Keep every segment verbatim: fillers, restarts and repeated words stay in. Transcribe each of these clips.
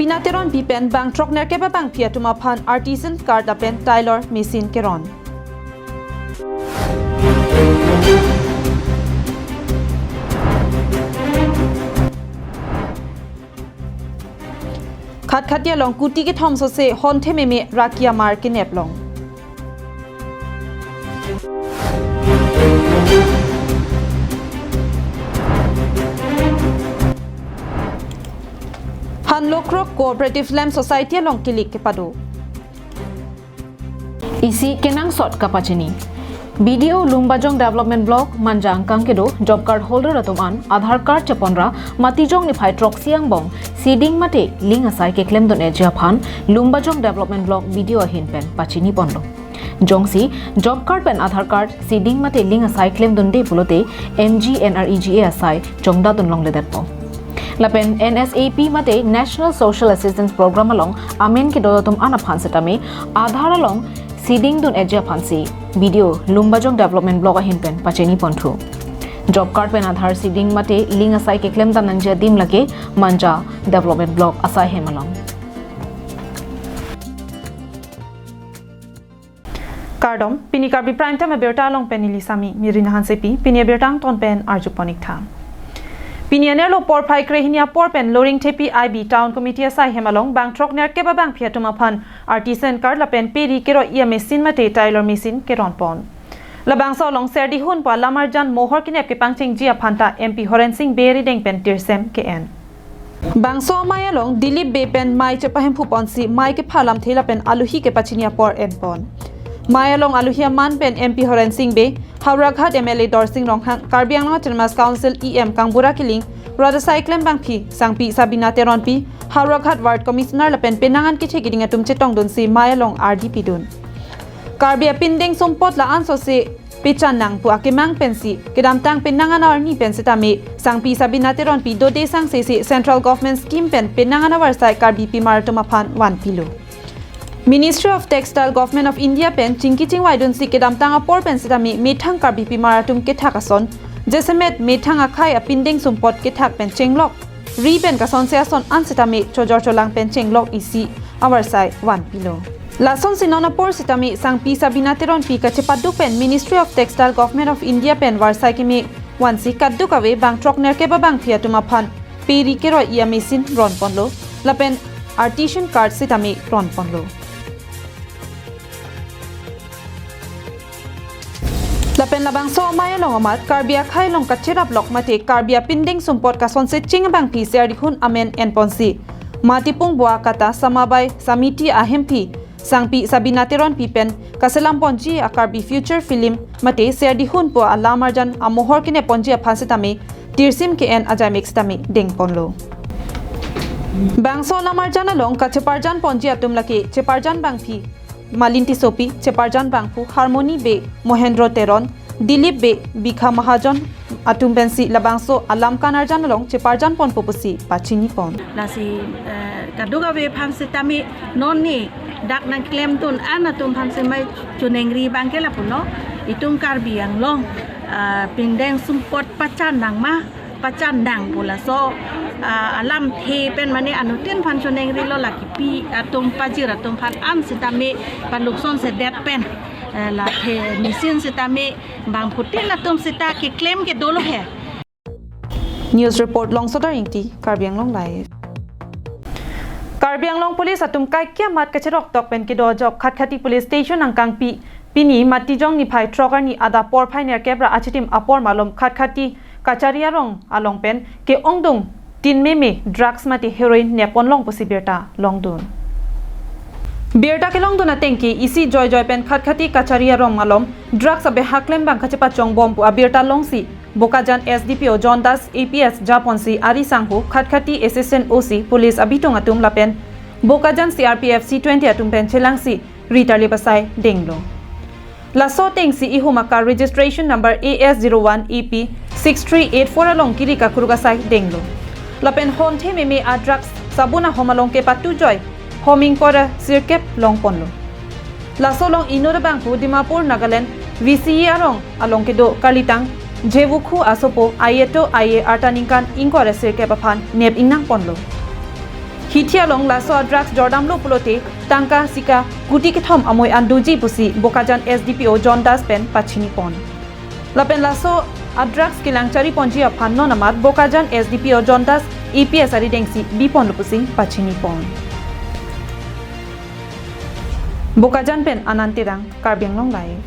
Teronpi pen bang throk nerkep abangpi atum aphan artisan cart lapen tailor machine keron. Khatkhati along kuti kethom sose honthe meme raki amar kenep long. Hanlokrok Cooperative Lamp Society along kilik kepado. Isi kenangsot kapachini. B D O Lumbajong Development Block Manja angkang kedo job card holder atum an Aadhaar card cheponra Matijong niphai throksi angbong seeding mate link asai keklemdun-eji aphan Lumbajong Development Block B D O ahin pen pachini ponlo. Jongsi job card pen Aadhaar card seeding mate link asai klemdunde pulote M G N R E G A asai chongdadun longledetpo. Lapen N S A P mate National Social Assistance Program along amen kedo atum an aphan setame Aadhaar along seeding dun-eji aphansi B D O Lumbajong Development Block ahin pen pachini ponthu. Job card pen Aadhaar seeding mate link asai keklemdun nangji adim lake Manja Development Block asai hem along. Kardom, pini Karbi Prime Time abirta along pen neli Sami Mirina Hansepi, pini abirta angton pen arjupon-ik tha. Pini anerlo porphai krehini apor pen Loringthepi I B Town Committee asai hem along bang throk nerkep abangpi atum aphan artisan cart lapen peri keroi a-machine mate tailor machine keron pon. Labangso along Serdihun pu alamarjan mohor kenep kepangchengji aphan ta M P Horen Sing Bey arideng pen tirsem ke-en. Bangso amei along Dilip Bey pen mei chepahemphu ponsi mei kepha alamthe lapen aluhi kepachini apor en pon. Mei along aluhi aman pen M P Horen Sing Bey, Howraghat M L A Dorsing Ronghang, Karbi Anglong Autonomous Council E M Kangbura Killing, rat asai klembangpi Sangpi Sabina Teronpi, Howraghat Ward Commissioner lapen penang an kethe keding atum chetongdunsi mei along ardi pidun. Karbi apindeng sumpot la-an sose pechan nang pu akemang pensi kedamtang penang an arni pen setame Sangpi Sabina Teronpi dode sangsese Central Government scheme pen penang an avarsai Karbi pimar atum aphan vanpilo. Ministry of Textile Government of India pen chingki chingvaidunsi kedamtang apor pen setame methang Karbi pimar atum kethak ason, jasemet methang akhei apindeng sumpot kethak pen chenglok, ri pen kasonse ason an setame chojor cholang pen chenglok isi avarsai vanpilo. Lasonsi non apor setame Sangpi Sabina Teronpi kachepaduk pen Ministry of Textile Government of India pen varsai keme vansi kaduk ave bang throk nerkep abangpi atum aphan peri keroi a-machine ron ponlo, lapen artisan cart setame ron ponlo. Lapen labangso amei along amat Karbi akhei along kacherap lok mate Karbi apindeng sumpot kasonse ching abangpi Serdihun amen en ponsi Matipung Bowa Kata Samabai Samiti ahemphi Sangpi Sabina Teronpi pen kaselam ponji a-Karbi feature film mate Serdihun pu alamarjan amohor kenep ponji aphan setame tirsim ke-en ajaimek setame deng ponlo. Bangso alamarjan along kacheparjan ponji atum lake cheparjan bangpi Malin Tissopi, cheparjan bangphu Harmony Bey, Mohendro Teron, Dilip Bey, Bikha Mahajon atum pensi labangso alam kanarjan along cheparjan ponpo pusi pachini pon. Lasi, eh, kaduk ave aphan setame non ne dak nangklemdun an atum aphan semai choningri abang ke lapulo, itum Karbi Anglong, eh, pindeng sumpot pachan nang ma, pachan nang pu laso, ah, alamthe pen mane anuttin aphan choningrilo, la kipi atum pajir atum aphan an setame paluksonsedet pen, eh, la the machine setame bangphutin atum seta keklem ke dolo he. News report Longsodar Ingti, Karbi Anglong Live. Karbi Anglong Police atum kaikia amat kacheroktok pen kedo ajok Khatkhati Police Station angkangpi pini Matijong niphai throk arni adap porphai nerkep ra achitim apor malom Khatkhati Kachari arong along pen ke-ongdung tin meme drugs mate heroin nepon long pusi birta longdun. Birta kelongdun ateng ke isi joijoi pen Khatkhati Kachari arong malom drugs abe haklem bang kachepachongbom pu abirta longsi Bokajan S D P O John Das A P S japonsi ari sangho Khatkhati Assistant O C Police abitung atum lapen Bokajan C R P F C twenty atum pen chelangsi ri tarlip asai denglo. Laso atengsi ihum a-car registration number A S zero one A P six three eight four along kiri kakruk asai denglo. Lapen honthe meme a-drugs sabun ahom along kepatu joi hom ingkoi ra sirkep longponlo. Laso along inut abangphu Dimapur, Nagaland, V C E arong along kedo karlitang Jewukhu asopo Ayeto Aye arta ningkan ingkoi ra sirkep aphan nep ingnang ponlo. Hithi along laso a-drugs jordamlo pulote tangka sika kuti kethom amoi an doji pusi Bokajan S D P O John Das pen pachini pon. Lapen laso a-drugs kelang chari ponji aphan non amat Bokajan S D P O John Das A P S arideng si bi ponlo pusi pachini pon. Bokajan pen Anand Terang, Karbi Anglong Live.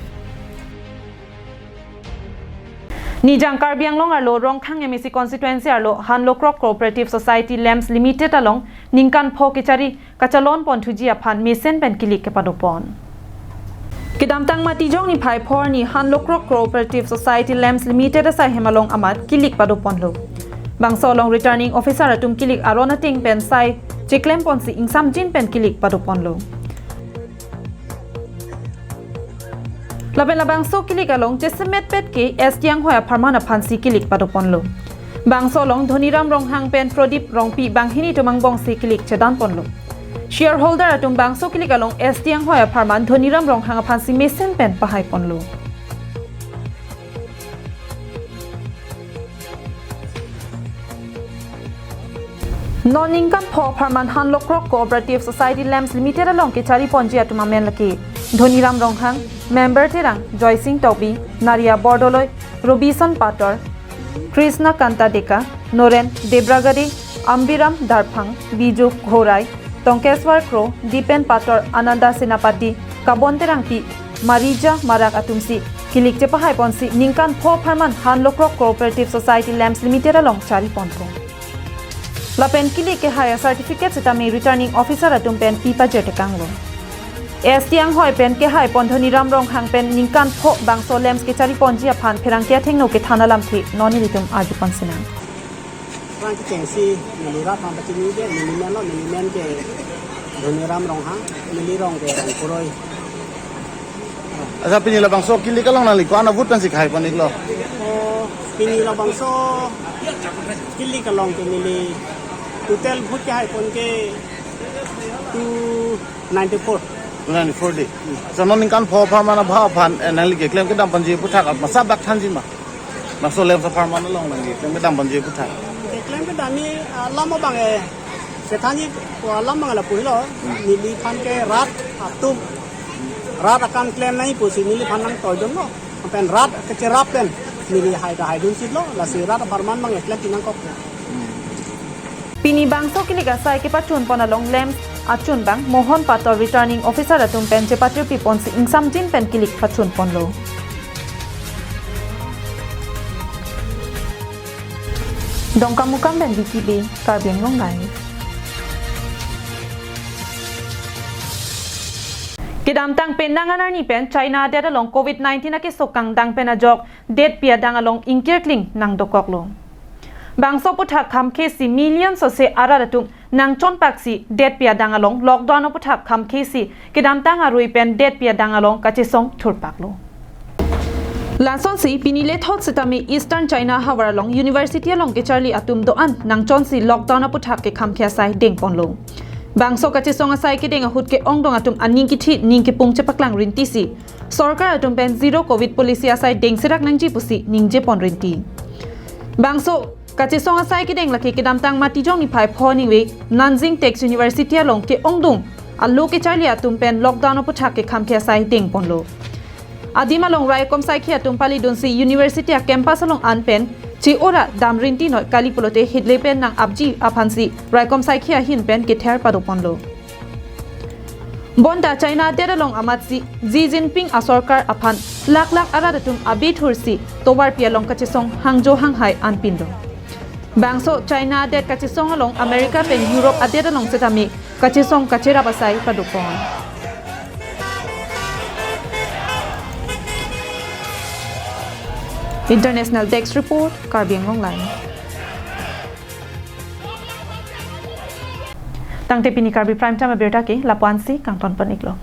Nijang Karbi Anglong arlo Rongkhang M A C constituency arlo Hanlokrok Cooperative Society Lamps Limited along ningkan pho kechari kachalon ponthuji aphan mesen pen kilik kepado pon. Kedamtang Matijong niphai pho arni Hanlokrok Cooperative Society Lamps Limited asai hem along amat kilik pado ponlo. Bangso along returning officer atum kilik aron ateng pen sai cheklem ponsi ingsamjin pen kilik pado ponlo. Lapen labangso kilik along chesemet pet ke S T anghoi apharman aphansi kilik pado ponlo. Bangso along Dhoniram Ronghang pen Prodip Rongpi banghini atum angbongsi kilik chedan ponlo. Shareholder atum bangso kilik along S T anghoi apharman Dhoniram Ronghang aphansi mesen pen pahai ponlo. Non ningkan pho apharman Hanlokrok Cooperative Society Lamps Limited along kechari ponji atum amen lake Dhoniram Ronghang, Member Terang, Joysing Tokbi, Naria Bordoloi, Robison Pator, Krishna Kanta Deka, Noren Debragade, Ambiram Darphang, Biju Ghorai, Tongkeswar Kro, Dipen Pator, Ananda Senapati, Kabon Terangpi, Marija Marak atumsi kilik chepahai ponsi ningkan pho apharman Hanlokrok Cooperative Society Lamps Limited along chari ponpo. Lapen kilik kehai a-certificate setame returning officer atum pen pi pajirtekanglo. S T anghoi pen kehai pon Dhoniram Ronghang pen ningkan pho bangso lamps kechari ponji aphan pherangke athengno kethan alamthe non nelitum arju ponsinang. Pherangke kengsi neli rat aphan pachini de, neli men lo, neli men ke Dhoniram Ronghang, neli rong ke Rongkoroi. Accha, pini labangso kilik along nangli ko-an a-vote pensi kehai pon-iklo? O, pini labangso kilik along ke neli total vote kehai pon ke two ninety-four. Two ninety-four de. Accha, non ningkan pho apharman abha aphan, eh, nangli keklem kedam ponji aphuthak masa bak thanji ma? Bangso lamps apharman along nangli keklem kedam ponji aphuthak. Keklem kedam ni, ah, alam abang, eh, kethanji, ko alam abang lapu helo, neliphan ke rat atum, rat akam klem nangji pusi neliphan nangtoidunlo. Pen rat kecherap pen neli hai ta haidunchitlo, lasi rat apharman abang keklem pinangkok. Pini bangso kilik asai kepachun pon along lamps achun abang Mohon Pator returning officer atum pen chepatirpi ponsi ingsamjin pen kilik pachun ponlo. Dongkamukam pen Vicky Bey, Karbi Anglong Live. Kedamtang penang an arni pen China adet along covid nineteen akeso kangdang pen ajok detpi adang along ingkirkling nangdokoklo. Bangso aphuthak khamkhesi million sose arat atum nangchonpaksi detpi adang along lockdown aphuthak khamkhesi kedamtang arui pen detpi adang along kachesong thurpaklo. Lasonsi pini lethot setame Eastern China havar along university along kecharli atum do-an nangchonsi lockdown aphuthak kekhamkhe asai dengponlo. Bangso kachesong asai kedeng ahut ke-ongdung atum aning kithi ning kepung chepaklang rintisi sorkar atum pen zero covid policy asai dengserak nangji pusi ningje pon rinti. Bangso kachesong asai kedeng lake kedamtang Matijong niphai pho ningve Nanjing Tech University along ke-ongdung alo kecharli atum pen lockdown aphuthak kekhamkhe asai dengponlo. Adim along raikom saikhi atum palidunsi university a-campus along an pen che-ora dam rinti noi kali pulote hidle pen nang-apji aphansi raikom saikhi ahin pen kether padoponlo. Bonta China adet along amatsi Xi Jinping asorkar aphan lakh lakh arat atum abe thursi tovarpi along kachesong hangjo hanghai anpinlo. Bangso China adet kachesong along America pen Europe adet along setame kachesong kacherap asai padopon. International Desk Report, Karbi Anglong Live. Tangte pini Karbi Prime Time abirta ke lapu-ansi kangton pon-iklo.